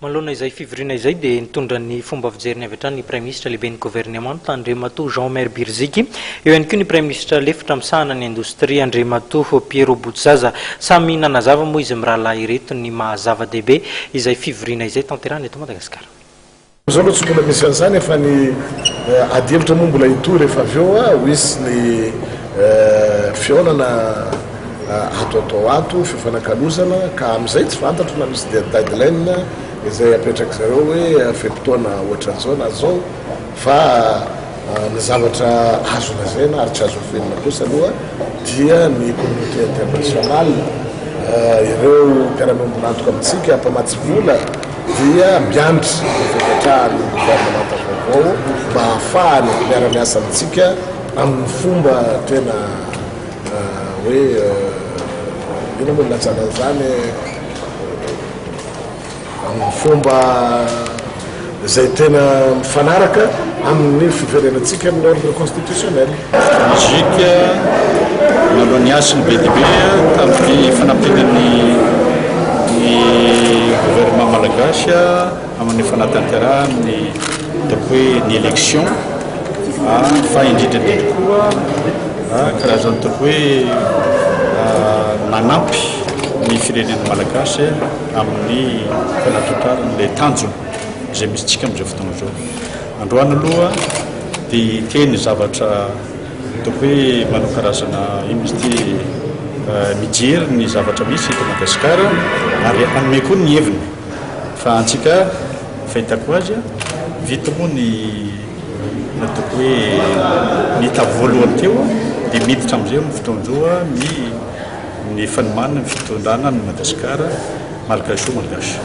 Manoloana izay fivoriana izay dia nitondra ny fomba fijeriny avy hatrany ny Praiminisitra lehiben'ny governemanta Andriamatoa Jean Omer Beriziky. Eo ihany koa ny Praiminisitra lefitra misahana ny indostria Andriamatoa Pierrot Botozaza. Samy nanazava moa izy mirahalahy ireto ny maha zava-dehibe izay fivoriana izay tanterahina eto Madagasikara. Amin'izao aloha tsy mbola misy an'izany fa ny ady hevitra moa mbola hitohy rehefa avy eo ho hisy ny fihaonana ato atao ato, fifanakalozana ka amin'izay tsy fantatro na misy deadline izay apetrak'i zareo hoe fe-potoana ohatran'izao na zao fa ny zavatra azo lazaina ary tsy azo afenina kosa aloha dia ny communauté internationale, ireo mpiara-miombon'antoka amintsika, mpamatsy vola dia miandry ny fipetrahan'ny governemanta vaovao mba hahafahany miara-miasa amintsika amin'ny fomba tena hoe inona moa ny ilazana an'izany e? Amin'ny fomba izay tena mifanaraka amin'ny fiverenantsika amin'ny ordre constitutionnel. Logique, nanao ny asany be dia be tamin'ny fanampiana ny ny gouvernement malagasy amin'ny fanatanterahana ny ataoko hoe ny élection fa indrindra indrindra koa karazan'ny ataoko hoe nanampy ny firenena malagasy amin'ny fanatratrarana ilay tanjona izay misy antsika amin'izao fotoana izao. Androany aloha dia hiteny zavatra ataoko hoe manao karazana inona izy ity mijery ny zavatra misy eto Madagasikara ary hanome koa ny heviny fa antsika fahitako azy vita moa ny ataoko hoe ny étape voalohany teo dia miditra amin'izay amin'ny fotoan-droa ny ny fanomanana ny fitondrana an'i Madagasikara malgache ou malgache.